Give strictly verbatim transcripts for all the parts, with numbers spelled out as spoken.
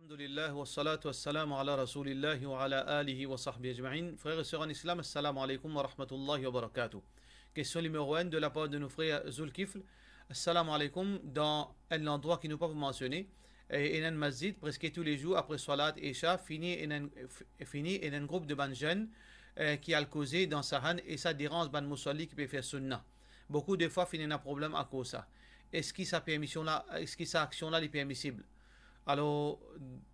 Alhamdulillah, wassalatu wassalamu ala rasoulillah wa ala alihi wa sahbihi ajmain. Frères et sœurs en islam, assalamu alaikum wa rahmatullahi wa barakatuh. Question numéro un de la part de nos frères Zulkifl. Assalamu alaikum. Dan enn landrwa ki nou pa pou mansione, e, ena enn masjid, preske tou le zour apre swalat Isha, fini ena enn, f-, fini ena enn group de bann zenn, e, ki al koze dan sahan e sa deranz bann mousalli ki pe fer sunna. Boukou de fwa finn ena problem akoz sa. Eski sa permision la, eski sa aksion la li permisib? Alor,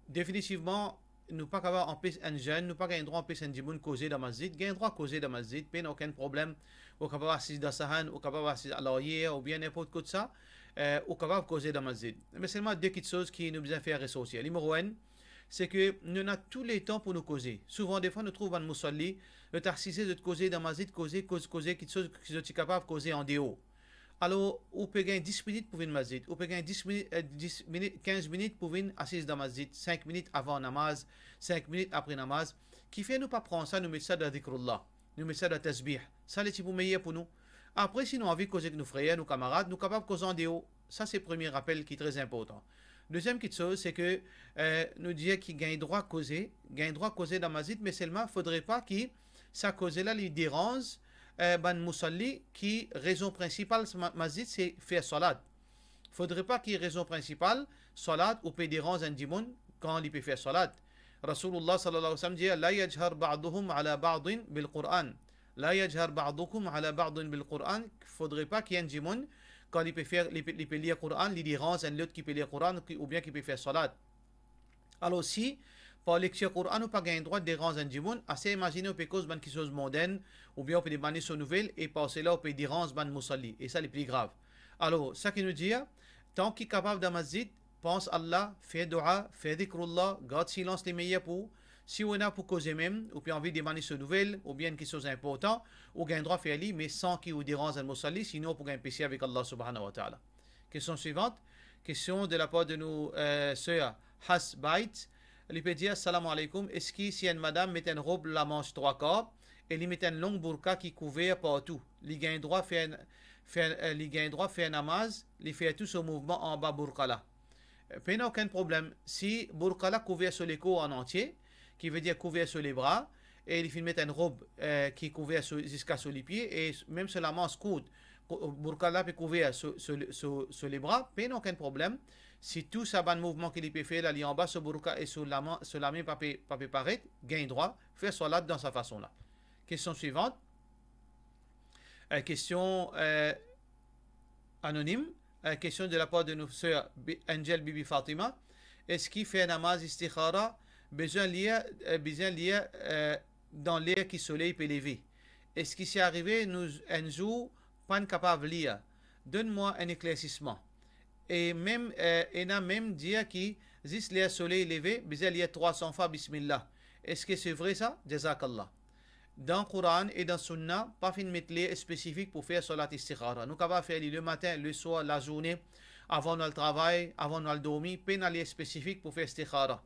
definitivman, nou pa kapav anpes enn zenn, nou pa gagn drwa anpes enn dimoun koze dan masjid, gagn drwa koze dan masjid, pena okenn problem. Ou kapav asiz dan sahan, ou kapav asiz alaryer, oubien ninport kot sa, e, ou kapav koze dan masjid. Me selman de kiksoz ki nou bizin fer resortir. Nimero enn, se ke nou ena tou letan pou nou koze. Souvan defwa nou trouv bann mousalli, zot asize, zot koze dan masjid, koze, koze, koze kiksoz ki zot ti kapav koze andeor. Alor, ou pe gagn dis minit pou vinn masjid, ou pe gagn dis minit, e, dis minit, kinz minit pou vinn asiz dan masjid, sink minit avan namaz, sink minit apre namaz. Kifer nou pa pran sa, nou met sa dan zikrullah, nou met sa dan tasbih? Sa li ti pou meyer pou nou. Apre, si nou anvi koz ek nou frer, nou kamarad, nou kapav koz andeor. Sa se premie rapel ki tre inportan. Deziem kiksoz, se ke, e, nou dir ki gagn drwa koze, gagn drwa koze dan masjid, me selman fodre pa ki sa koze la li deranz, e, bann mousalli ki rezon prinsipal sa ma-, masjid se fer swalat. Fodre pa ki rezon prinsipal, swalat ou pe deranz enn dimoun kan li pe fer swalat. Rasoulillah sallallahu alayhi wa sallam dir, "La yajhar ba'duhum ala ba'din bil Qur'an. La yajhar ba'dukum ala ba'din bil Qur'an." Fodre pa ki enn dimoun, kan li pe fer, li pe, li pe lir Qur'an, li deranz enn lot ki pe lir Qur'an, ki, oubien ki pe fer swalat. Alor, si par lektir Qur'an ou pa gagn drwa deranz enn dimoun, ase imazine ou pe koz bann kiksoz mondenn, oubien ou pe demann li so nouvel, e par sela ou pe deranz bann mousalli, e sa li pli grav. Alor, sa ki nou dir, tan ki kapav dan masjid, pans Allah, fer doua, fer zikrullah, gard silans li meyer pou ou. Si ou ena pou koze mem, ou pe anvi demann li so nouvel, oubien enn kiksoz inportan, ou gagn drwa fer li, me san ki ou deranz enn mousalli, sinon ou pou gagn pese avek Allah subhanahu wa ta'ala. Kestion swivant, kestion de la par de nou, e, ser Has Bait. Li pe dir, "Assalamu alaikum, eski si enn madam met enn rob lamans trwa kar e li met enn long bourka ki kouver partou, li gagn drwa fer, fer, e, li gagn drwa fer namaz, li fer tou so mouvman anba bourka la?" E, pena okenn problem. Si bourka la kouver so lekor an antie, ki vedir kouver so lebra, e li finn met enn rob, e, ki kouver so, ziska so lipie, e s-, mem so lamans kourt, ko-, bourka la pe kouver so, so, so, so lebra, pena okenn problem. Si tou sa bann mouvman ki li pe fer la, li anba so bourka e so lama-, so lame pa pe, pa pe paret, gagn drwa fer swalat dan sa fason la. Kestion swivant. E, kestion, e, anonim. E, kestion de la par de nou ser Bi-, Angel Bibi Fatima. Eski fer namaz istikhara, bizin lir, e, bizin lir, e, dan ler ki soley pe leve? Eski si arive nou enn zour pa'nn kapav lir? Donn mwa enn eklersisman. E mem, e, ena mem dir ki zis ler soley leve, bizin lir trwa san fwa bismillah. Eski se vre sa? Jazakallah. Dan Qur'an e dan Sunna, pa finn met ler spesifik pou fer swalat istikhara. Nou kapav fer li lematin, leswar, lazourne, avan nou al travay, avan nou al dormi, pena ler spesifik pou fer istikhara.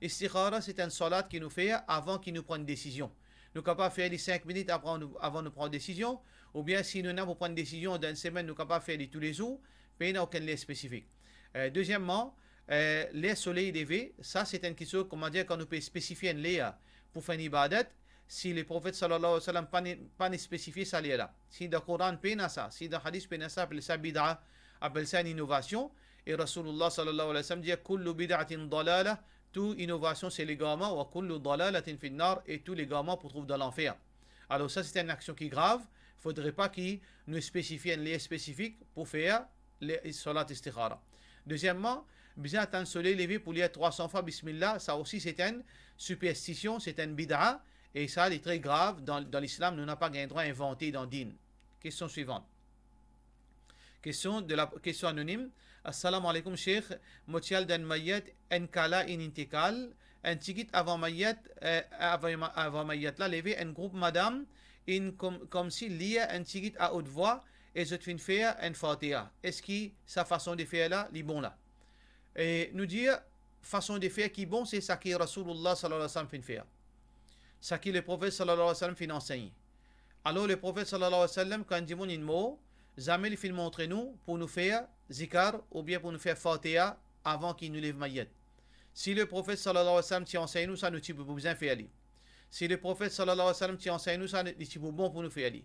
Istikhara, se enn swalat ki nou fer avan ki nou pran desizion. Nou kapav fer li sink minit avan nou, avan nou pran desizion, oubien si nou ena pou pran desizion dan enn semenn, nou kapav fer li toulezour, pena okenn ler spesifik. E, dezieman, e, ler soley leve, sa se enn kiksoz, kouma dir, kan nou pe spesifie enn ler pou fer enn ibadat, si Leprofet sallallahu alayhi wa sallam pa'nn, pa'nn spesifie sa ler la, si dan Qur'an pena sa, si dan hadis pena sa, apel sa bid'a, apel sa enn inovasion, e Rasoulillah sallallahu alayhi wa sallam dir, "Kullu bid'atin dalalah", tou inovasion se legarman, "wa kullu dalalatin fin nar", e tou legarman pou trouv dan lanfer. Alor sa se enn aksion ki grav, fodre pa ki nou spesifie enn ler spesifik pou fer le, swalat istikhara. Dezieman, bizin atann soley leve pou lir trwa san fwa bismillah, sa osi se enn siperstision, se enn bid'a, e sa li tre grav dan, dan lislam, nou napa gagn drwa invante dan din. Kestion swivant. Kestion de la, kestion anonim. Assalamu alaikum, Sheikh. Mo ti al dan mayet, enn kala inn intikal, enn tigit avan mayet, e, avan, avan mayet la leve, enn group madam inn kom, komsi lir enn tigit a ot vwa, e zot finn fer enn Fatiha. Eski sa fason de fer la, li bon la? E nou dir, fason de fer ki bon, se sa ki Rasoulillah sallallahu alayhi wa sallam finn fer. Sa ki Leprofet sallallahu alayhi wa sallam finn ansegne. Alor, Leprofet sallallahu alayhi wa sallam, kan enn dimoun inn mor, zame li finn montre nou pou nou fer zikar oubien pou nou fer Fatiha avan ki nou lev mayet. Si Leprofet sallallahu alayhi wa sallam ti ansegn nou sa, nou ti pou bizin fer li. Si Leprofet sallallahu alayhi wa sallam ti ansegn nou sa, li ti pou bon pou nou fer li.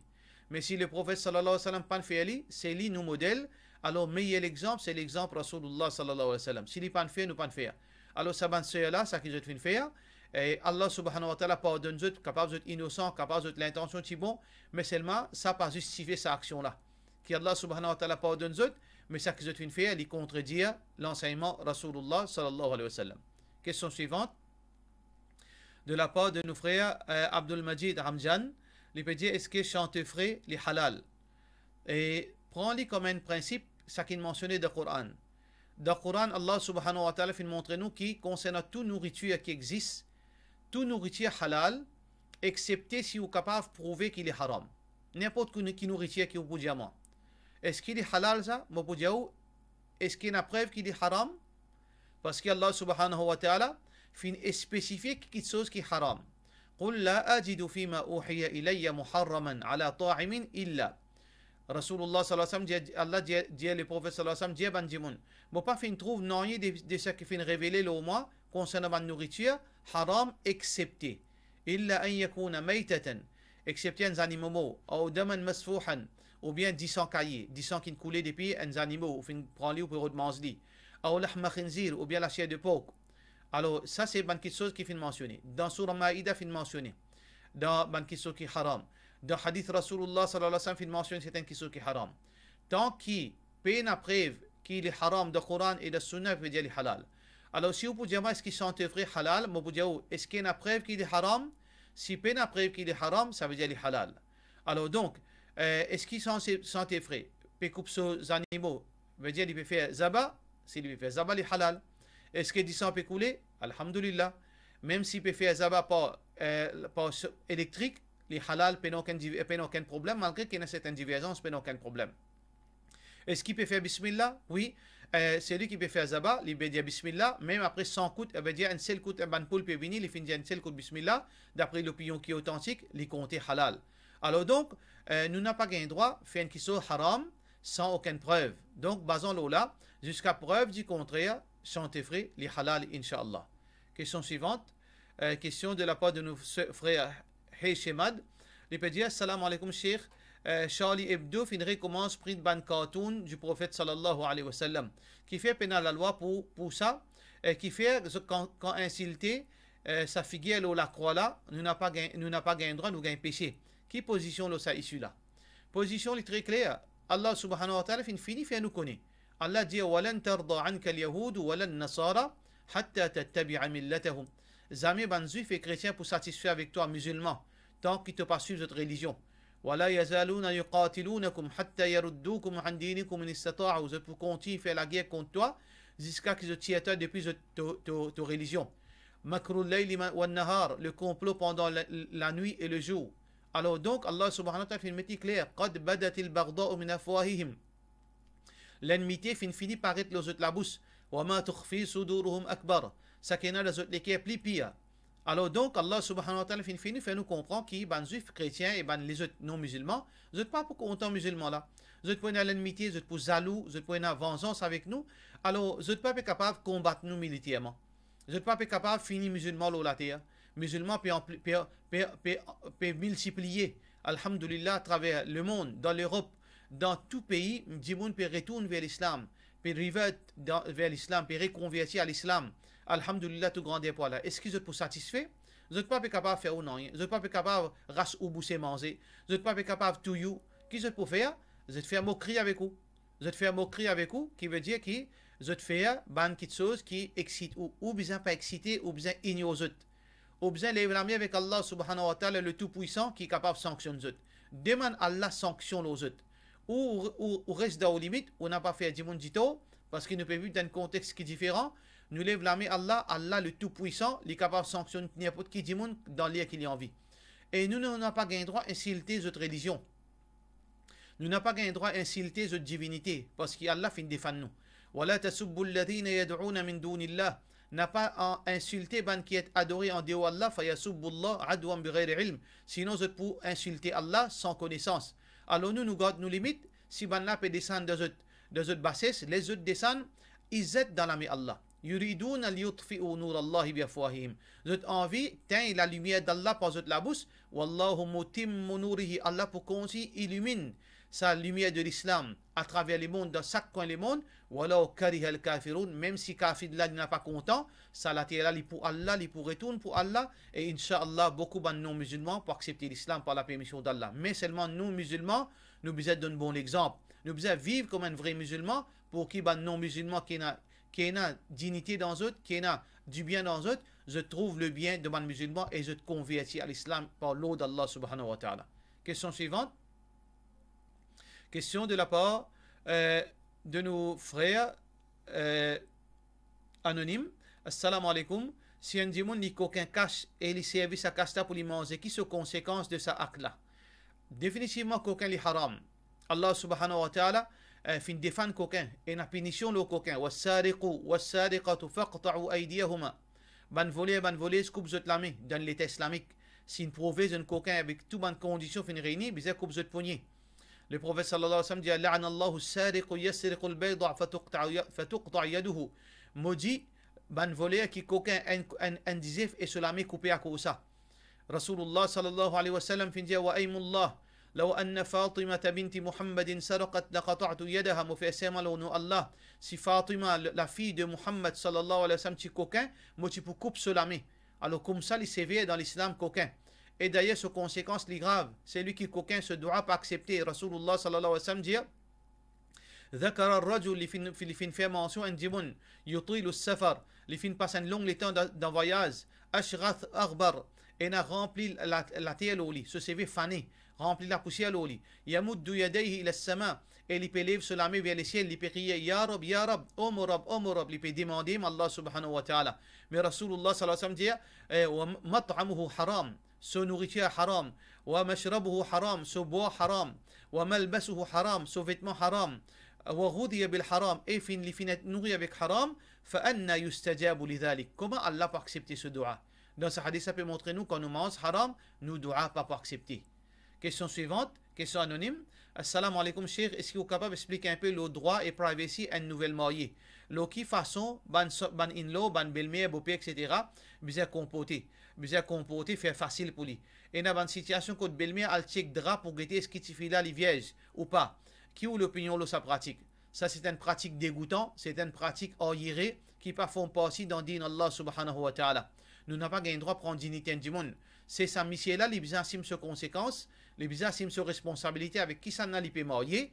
Me si Leprofet sallallahu alayhi wa sallam pa'nn fer li, se li nou model, alor meyer lexanp, se lexanp Rasoulillah sallallahu alayhi wa sallam. Si li pa'nn fer, nou pa'nn fer. Alor sa bann ser la, sa ki zot finn fer, e Allah subhanahu wa ta'ala pardonn zot, kapav zot inosan, kapav zot lintansion ti bon, me selman sa pa zistifie sa aksion la. Ki Allah subhanahu wa ta'ala pardonn zot, me sa ki zot finn fer, li kontredir lansegnman Rasoulillah sallallahu alayhi wa sallam. Kestion swivant, de la par de nou frer, eh, Abdul Majid Hamjan, li pe dir, eski sante fre li halal? E pran li kom enn prinsip, sa ki mansione dan Koran. Dan Koran, Allah subhanahu wa ta'ala finn montre nou ki konsernan tou nouritir ki exis, tou nouritir halal, exsepte si ou kapav prouve ki li haram. Ninport ki, ki nouritir ki ou pou dir mwa, eski li halal sa? Mo pou dir ou, eski ena prev ki li haram? Parski Allah subhanahu wa ta'ala finn spesifie ki kiksoz ki haram. Qul la ajidu fima uhiya ilayya muharraman ala ta'imin illa. Rasoulillah sallallahu alayhi wa sallam dir, Allah dir, dir Leprofet sallallahu alayhi wa sallam, dir bann dimoun, mo pa finn trouv nanye de, de sa ki finn revele lor mwa konsernan bann nouritir haram, exsepte, illa an yakuna maytatan, exsepte enn zanimo mor, aw daman masfuhan, oubien disan kaye, disan ki'nn koule depi enn zanimo, ou finn pran li, ou pe rod manz li, aw lahma khinzir, oubien laser de pork. Alor, sa se bann kiksoz ki finn mansione. Dan Sourah Maida finn mansione. Dan bann kiksoz ki haram. Dan hadith Rasoulillah sallallahu alayhi wa sallam finn mansione sertin kiksoz ki haram. Tan ki pena prev ki li haram dan Koran e dan Sunna, pe dir li halal. Alor, si ou pou dir mwa, eski sante fre halal? Mo pou dir ou, eski ena prev ki li haram? Si pena prev ki li haram, sa ve dir li halal. Alor donk, eh, eski sante, sante fre pe koup so zanimo, ve dir li pe fer zaba? Si li pe fer zaba, li halal. Eski disan pe koule? Alhamdulillah. Mem si pe fer zaba par, eh, par so-, elektrik, li halal, pena okenn div-, pena okenn problem, malgre ki ena sertin diverzans, pena okenn problem. Eski pe fer bismillah? Wi. Eh, seli ki pe fer zaba, li pe dir bismillah, mem apre san kout, ve dir enn sel kout, enn bann poul pe vini, li finn dir enn sel kout bismillah, dapre lopinion ki otantik, li konte halal. Alor donk, eh, nou napa gagn drwa fer enn kiksoz haram san okenn prev. Donk, bazan lor la, ziska prev dikontrer, sante fre, li halal, inshallah. Kestion swivant, eh, kestion de la par de nou se-, frer Heshemad. Li pe dir, "Salam alaikum, Sheikh. Eh, Charlie Hebdo finn rekomans print bann kartoun du Profet sallallahu alayhi wa sallam. Kifer pena lalwa pou, pou sa? Eh, kifer zot kan, kan insilte, eh, sa figir lor lakrwa la, nou napa gagn, nou napa gagn drwa, nou gagn pese." Ki pozision lor sa issue la? Pozision li tre kler. Allah subhanahu wa ta'ala finn fini fer nou kone. Allah dir, "Wa lan tarda anka al-yahudu wa lan nasara hatta tattabi'a millatahum." Zame bann Zwif e Kretien pou satisfe avek twa, mizilman, tan ki to pa swiv zot relizion. "Wa la yazaluna yuqatilunakum hatta yaruddukum an dinikum in istata'u." Zot pou kontign fer lager kont twa ziska ki zot tir twa depi zot, to, to, to relizion. "Makrul layli ma-, wan nahar", le konplo pandan la, lanwit e lezour. Alor donk, Allah subhanahu wa ta'ala finn met li kler, "Qad badatil baghda'u min afwahihim." Lennmite finn fini paret lor zot labous. "Wa ma tukhfi suduruhum akbar." Sa ki ena dan zot leker pli pir. Alor donk, Allah subhanahu wa ta'ala finn fini fer nou konpran ki bann Zwif, Kretien e bann lezot non-mizilman, zot pa pou kontan mizilman la. Zot pou ena lennmite, zot pou zalou, zot pou ena vanzans avek nou. Alor, zot pa pe kapav konbat nou militerman. Zot pa pe kapav fini mizilman lor later. Mizilman pe anpli-, pe, pe, pe, pe miltipliye, alhamdulillah, atraver lemond, dan Lerop, dan tou pei, dimoun pe retourn ver Lislam, pe revert dan, ver Lislam, pe rekonverti a Lislam. Alhamdulillah, tou grander pou Allah. Eski zot pou satisfe? Zot pa pe kapav fer ou nanye. Zot pa pe kapav ras ou bouse manze. Zot pa pe kapav touy ou. Ki zot pou fer? Zot fer mokri avek ou. Zot fer mokri avek ou, ki ve dir ki zot fer bann kiksoz ki exsit ou. Ou bizin pa exsite, ou bizin ignor zot. Ou bizin lev lame avek Allah subhanahu wa ta'ala, le Tout-Puissant, ki kapav sanksionn zot. Demann Allah sanksion lor zot. Ou, ou, ou res dan ou limit, ou napa fer dimoun ditor, parski nou pe viv dan enn kontex ki diferan. Nou lev lame Allah, Allah le Tout-Puissant, li kapav sanksionn ninport ki dimoun dan ler ki li anvi. E nou, nou napa gagn drwa insilte zot relizion. Nou napa gagn drwa insilte zot divinite, parski Allah finn defann nou. "Wa la tasubbu alladhina yad'una min dunillah." Napa a-, insilte bann ki et adore andeor Allah, "fa yasubbu Allah adwan bighayri ilm." Sinon zot pou insilte Allah san konesans. Alor nou, nou gard nou limit, si bann la pe desann dan zot, dan zot bases, les zot desann, izet dan lame Allah. Yuriduna liyutfi'u nurallahi bi afwahihim. Zot anvi tegn lalimier d'Allah par zot labous. Wallahu mutimmu nurihi. Allah pou kontign iliminn sa limier de Lislam atraver lemond, dan sak kwin lemond. Walaw karihal kafiroun. Mem si kafir la li napa kontan, sa later la li pou Allah, li pou retourn pou Allah. E inshallah, boukou bann non-mizilman pou aksepte Lislam par lapermision d'Allah. Me selman nou mizilman, nou bizin donn bon lexanp. Nou bizin viv kouma enn vre mizilman, pou ki bann non-mizilman ki ena, ki ena dignite dan zot, ki ena dibien dan zot, zot trouv lebien dan bann mizilman e zot konverti a Lislam par lord Allah subhanahu wa ta'ala. Kestion swivant. Kestion de lapar, euh, de nou frer, euh, anonim. Assalamu alaikum. Si enn dimoun li kokin kas e li servi sa kas la pou li manze, ki so konsekans de sa akt la? Definitivman, kokin li haram. Allah subhanahu wa ta'ala, eh, finn defann kokin, ena pinision lor kokin. Wassariqu wassariqatu faqta'u aydiyahuma. Bann voler, bann volez, koup zot lame, dan leta islamik. Si inn trouve zot enn kokin avek tou bann kondision finn reyni, bizin koup zot ponie. Leprofet sallallahu alayhi wa sallam dir, "La'ana Allahu sariqu yasriqul bayda fatuqta ya-, fatuqta yaduhu." Modi bann voler ki kokin enn, enn, enn dizef e so lame koupe akoz sa. Rasulullah sallallahu alayhi wa sallam finn dir, "Wa aymullah, law anna Fatimata binti Muhammadin saraqat laqata'tu yadaha." Mo fer serman lor nom Allah, si Fatima, l-, lafi de Muhammad sallallahu alayhi wa sallam, ti kokin, mo ti pou koup so lame. Alor koumsa li sever dan Lislam kokin. E dayer so konsekans li grav. Selwi ki kokin, so dua pa aksepte. Rasulullah sallallahu alayhi wa sallam dir, Dhakara ar-rajul, li finn, li finn fer mansion enn dimoun, yutilu safar, li finn pas enn long letan dan, dan vwayaz, ash'ath aghbar, ena ranpli la, later lor li, so seve fane, ranpli lapousier lor li. Yamuddu yadayhi ila as-sama, e li pe lev so lame ver lesiel, li pe kriye, "Ya Rab, ya Rab, o mo Rab, o mo Rab," li pe demande mo Allah subhanahu wa ta'ala. Me Rasulullah sallallahu alayhi wa sallam dir, eh, "Wa mat'amuhu haram." So nouritir haram, wa mashrabuhu haram, so bwar haram, wa malbasuhu haram, so vetman haram, wa ghudhiya bil haram, e finn, li finn et nouri avek haram, fa anna yustajabu li dhalik? Kouma Allah pou aksepte so dua? Dan sa hadis la pe montre nou, kan nou manz haram, nou dua pa pou aksepte. Kestion swivant, kestion anonim. Assalamu alaikum, Sheikh, eski ou kapav explik inpe lor drwa e privacy enn nouvel marye? Lor ki fason bann so-, bann in-law, bann belmer, boper, et cetera, bizin konporte, bizin konporte, fer fasil pou li. Ena bann sitiasion kot belmer al chek dra pou gete eski tifi la li vierz ou pa. Ki ou lopinion lor sa pratik? Sa se enn pratik degoutan, se enn pratik aryere ki pa form parti dan din Allah subhanahu wa ta'ala. Nou napa gagn drwa pran dignite enn dimoun. Se sa misie la, li bizin asim so konsekans, li bizin asim so responsabilite avek kisannla li pe marye.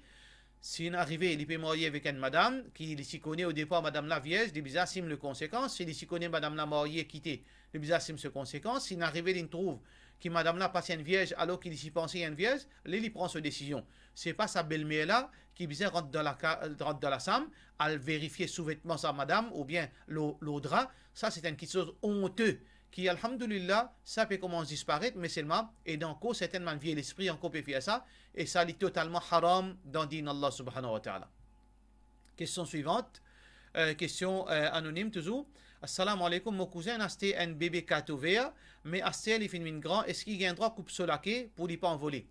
Si inn arive, li pe marye avek enn madam ki li ti kone o depar madam la vierz, li bizin asim le konsekans. Si li ti kone madam la marye, kite, li bizin asim so konsekans. Si inn arive, li trouv ki madam la pa ti enn vierz, alor ki li ti panse enn vierz, li, li pran so desizion. Se pa sa belmer la ki bizin rant dan laka-, rant dan lasam, al verifie sou vetman sa madam oubien lor, lor dra. Sa se enn kiksoz onte ki, alhamdulillah, sa pe koumans disparet, me selman ena ankor sertenn bann vie lespri ankor pe fer sa, e sa li totalman haram dan din Allah subhanahu wa ta'ala. Kestion swivant, eh, kestion, eh, anonim touzour. Assalamu alaikum, mo kouzin aste enn bebe kato ver, me aster li finn vinn gran, eski li gagn drwa koup so lake pou li pa anvole?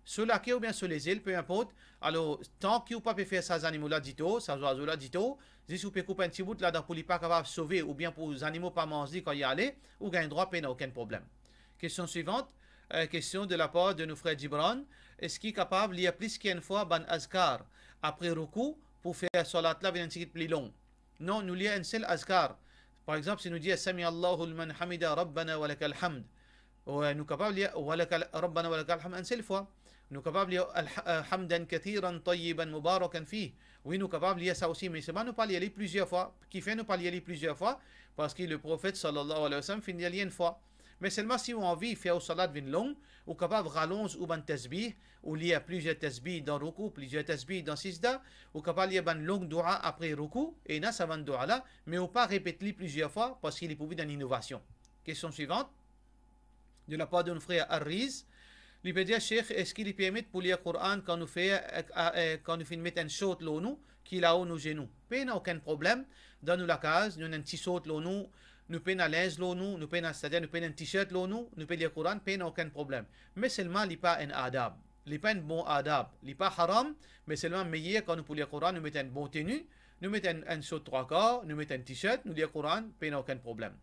So lake oubien so lezel, pe inport. Alor, tan ki ou pa pe fer sa zanimo la ditor, sa zwazo la ditor, zis ou pe koup enn ti bout ladan pou li pa kapav sove oubien pou zanimo pa manz li kan li ale, ou gagn drwa, pena okenn problem. Kestion swivant, eh, kestion de lapar de nou frer Gibran, eski kapav lir plis ki enn fwa bann azkar apre roukou pou fer salat la vinn enn tigit pli long? Non, nou lir enn sel azkar. Par exanp, si nou dir, "Sami Allahu liman hamida, Rabbana wa lakal hamd." Ou, eh, nou kapav lir, "Wa lakal, Rabbana wa lakal hamd" enn sel fwa. Nou kapav lir, "Alha-, eh, hamdan kathiran tayyiban mubarakan fih." Wi, nou kapav lir sa osi, me selman nou pa lir li plizier fwa. Kifer nou pa lir li plizier fwa? Parski Leprofet sallallahu alayhi wa sallam finn lir li enn fwa. Me selman si ou anvi fer ou salat vinn long, ou kapav ralonz ou bann tasbih, ou lir plizier tasbih dan roukou, plizier tasbih dan sizda, ou kapav lir bann long dua apre roukou, ena sa bann dua la, me ou pa repet li plizier fwa, parski li pou vinn enn inovasion. Kestion swivant, de lapar de nou frer Ariz, li pe dir, "Sheikh, eski li permet pou lir Koran kan nou fer, eh, eh, kan nou finn met enn short lor nou, ki lao nou zenou?" Pena okenn problem. Dan nou lakaz, nou ena enn ti short lor nou, nou pena linz lor nou, nou pena, setadir nou pena enn t-shirt lor nou, nou pe lir Koran, pena okenn problem. Me selman li pa enn adab, li pa enn bon adab, li pa haram, me selman meyer kan nou pou lir Koran, nou met enn bon teni, Nou met enn, enn sot trwa kar, nou met enn t-shirt, nou lir Koran, pena okenn problem.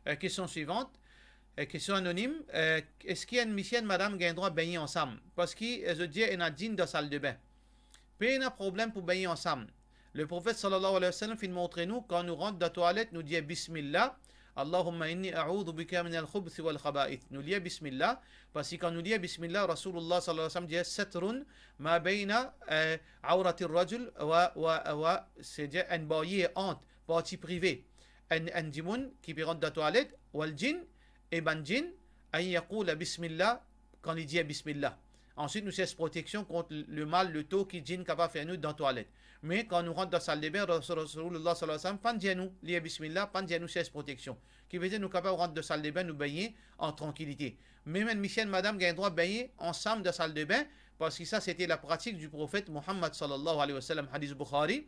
Eh, kestion swivant. Eh, kestion anonim. Eh, eski enn misie, enn madam gagn drwa begne ansam? Parski, eh, zot dir ena djinn dan saldebin. Pena problem pou begne ansam. Leprofet sallallahu alayhi wa sallam finn montre nou, kan nou rant dan twalet, nou dir bismillah, Allahumma inni a'udhu bika minal khubuthi wal khaba'ith. Nou lir bismillah, parski kan nou lir bismillah, Rasoulillah sallallahu alayhi wa sallam dir, satrun ma bayna, eh, awratir rajul wa, wa, wa, setadir enn baryer ant parti prive enn, enn dimoun ki pe rant dan twalet, wal jinn, e bann jinn, an yaqula bismillah, kan li dir bismillah. Answit, nou sers proteksion kont lemal, letor ki jinn kapav fer nou dan twalet. Me kan nou rant dan saldebin, Ras-, Rasoulillah sallallahu alayhi wa sallam pa'nn dir nou lir bismillah, pa'nn dir nou sers proteksion. Ki vedir nou kapav rant dan saldebin, nou begne an trankilite. Mem enn misie, enn madam gagn drwa begne ansam dan saldebin, parski sa sete lapratik di Profet Muhammad sallallahu alayhi wa sallam, hadis Bukhari.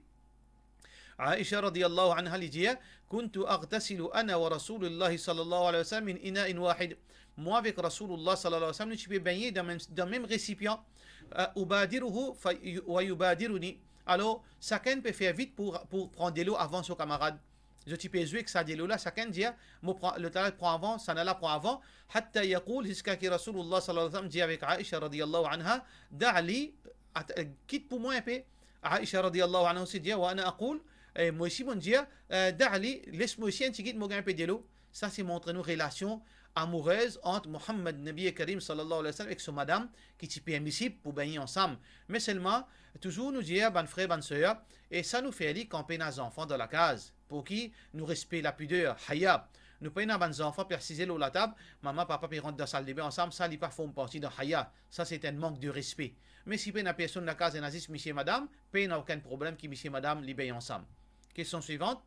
Aisha radiyallahu anha li dir, kuntu aghtasilu ana wa Rasoulillah sallallahu alayhi wa sallam min ina'in wahid. Mwa avek Rasoulillah sallallahu alayhi wa sallam, nou ti pe begne dan mem, dan mem resipian. Eh, ubadiruhu fa yu-, wa yubadiruni. Alor, sakenn pe fer vit pou, pou pran delo avan so kamarad. Zot ti pe zwe ek sa delo la, sakenn dir, mo pran, lot la pran avan, sa la pran avan, hatta yaqul, ziska ki Rasoulillah sallallahu alayhi wa sallam dir avek Aisha radiyallahu anha, da' li, at-, eh, kit pou mwa inpe. Aisha radiyallahu anha osi dir, wa ana aqul, e mwa osi mo'nn dir, eh, da' li, les mwa osi enn tigit, mo gagn inpe delo. Sa se montre nou relasion amourez ant Muhammad Nabi Karim sallallahu alayhi wa sallam ek so madam ki ti permisib pou begne ansam. Me selman, touzour nou dir bann frer, bann ser, e sa nou fer li kan pena zanfan dan lakaz, pou ki nou respe lapider, haya. Nou pena bann zanfan pe asize lor latab, mama, papa pe rant dan saldebin ansam, sa li pa form parti dan haya. Sa se enn mank de respe. Me si pena personn lakaz, ena zis misie, madam, pena okenn problem ki misie, madam, li begne ansam. Kestion swivant.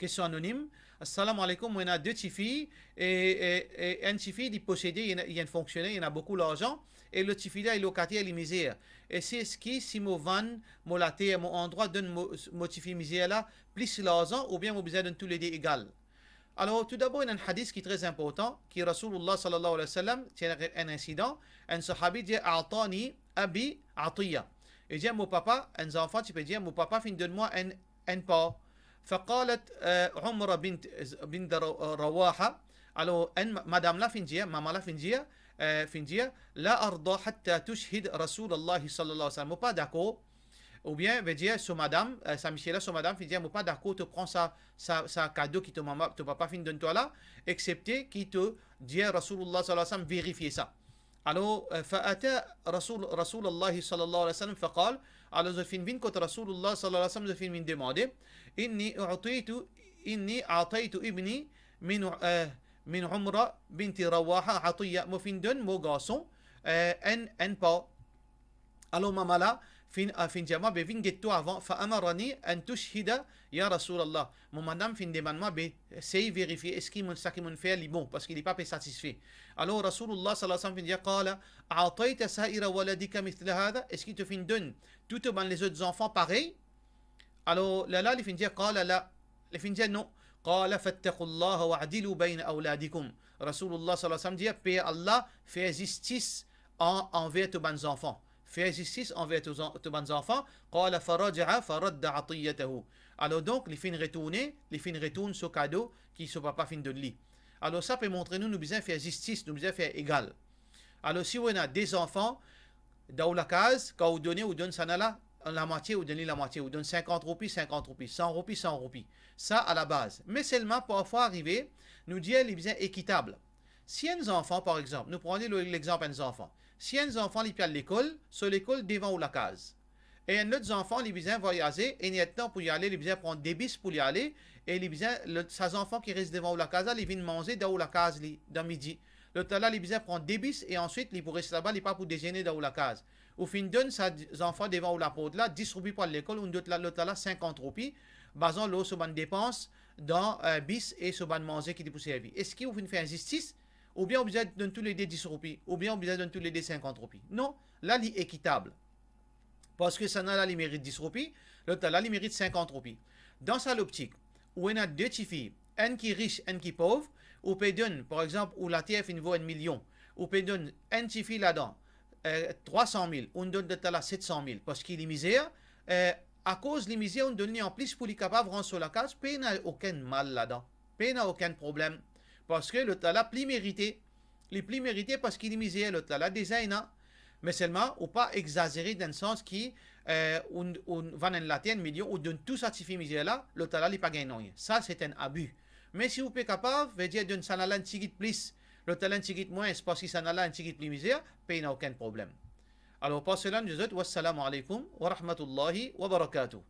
Kestion anonim. Assalamu alaykum, mo ena de tifi, e, e, e enn tifi, li posede, li ena, li enn fonksioner, li ena boukou larzan, e lot tifi la, li lokater, li mizer. E si, eski si mo vann mo later, mo andrwa donn mo, mo tifi mizer la plis larzan, oubien mo bizin donn toulede egal? Alor, toudabor, ena enn hadis ki tre inportan, ki Rasoulillah sallallahu alayhi wa sallam, ti ena enn insidan, enn sahabi dir, a'tani abi atiya. Li dir, mo papa, enn zanfan ti pe dir, mo papa finn donn mwa enn, enn par. Faqalat, eh, Umra bint, bint Ra-, Rawaha. Alor, enn ma-, madam la finn dir, mama la finn dir, eh, finn dir, la arda hatta tushhid Rasoulillah sallallahu alayhi wa sallam. Mo pa dakor, oubien, vedir, so madam, eh, sa misie la, so madam finn dir, mo pa dakor to pran sa, sa, sa kado ki to mama, to papa finn donn twa la, exsepte ki to dir Rasoulillah sallallahu alayhi wa sallam verifie sa. Alor, eh, fa ata Rasoul, Rasoulillah sallallahu alayhi wa sallam faqal, alor zot finn vinn kot Rasoulillah sallallahu alayhi wa sallam, zot finn vinn demande, inni u'titu, inni a'taytu ibni min, eh, min Umra binti Rawaha atiya, mo finn donn mo garson, eh, enn, enn par. Alor mama la finn, ah, finn dir mwa, be vinn get twa avan, fa amarani an tushhida ya Rasoulillah. Mo madam finn demann mwa, be sey verifie eski mo, sa ki mo'nn fer li bon, parski li pa pe satisfe. Alor Rasoulillah sallallahu alayhi wa sallam finn dir, qala, a'tayta sa'ira waladika mithla hadha? Eski to finn donn tou to bann lezot zanfan parey? Alor, la, la, li finn dir, qala la. Li finn dir, non. Qala, fattaqullaha wa'dilu bayna awladikum. Rasoulillah sallallahu alayhi wa sallam dir, per Allah, fer zistis an, anver to bann zanfan. Fer zistis anver to zan-, to bann zanfan. Qala, faraja'a faradda atiyatahu. Alor donk, li finn retourne, li finn retourn so kado ki so papa finn donn li. Alor sa pe montre nou, nou bizin fer zistis, nou bizin fer egal. Alor, si ou ena de zanfan dan ou lakaz, kan ou done, ou donn sa la lamwatie, ou donn li lamwatie, ou donn sinkant roupi, sinkant roupi, san roupi, san roupi. Sa, alabaz. Me selman, parfwa arive, nou dir li bizin ekitab. Si enn zanfan, par exanp, nou pran li lor lexanp enn zanfan. Si enn zanfan, li pe al lekol, so lekol devan ou lakaz. E enn lot zanfan, li bizin vwayaze, enn er tan pou li ale, li bizin pran de bis pou li ale, e li bizin, lot, sa zanfan ki res devan ou lakaz la, li vinn manze dan ou lakaz li, dan midi. Lot la, li bizin pran de bis e answit li pou res laba, li pa pou dezene dan ou lakaz. Ou finn donn sa zanfan devan ou laport la dis roupi pou al lekol, ou donn lot la, lot la, la sinkant roupi, bazan lor so bann depans dan, eh, bis e so bann manze ki li pou servi. Eski ou finn fer inzistis? Oubien ou bizin donn toulede dis roupi, oubien ou bizin donn toulede sinkant roupi? Non, la li ekitab. Parski sa la li merit dis roupi, lot la li merit sinkant roupi. Dan sa loptik, ou ena de tifi, enn ki ris, enn ki pov, ou pe donn, par exanp, ou later finn vo enn milion, ou pe donn enn tifi ladan, eh, trwa san mil, ou donn lot la set san mil, parski li mizer, eh, akoz li mizer, ou'nn donn li anplis pou li kapav rant so lakaz, pena okenn mal ladan, pena okenn problem, parski lot la la pli merite, li pli merite parski li mizer lot la la deza ena. Me selman, ou pa egzazere dan sans ki, eh, ou, ou vann enn later enn milion, ou donn tou sa tifi mizer la, lot la la li pa gagn nanye. Sa, se enn abi. Me si ou pe kapav, vedir donn sa la la enn tigit plis, lot la la enn tigit mwins, parski sa la la enn tigit pli mizer, pena okenn problem. Alor, par sela, nou dir zot, wassalamu alaikum wa rahmatullahi wa barakatuh.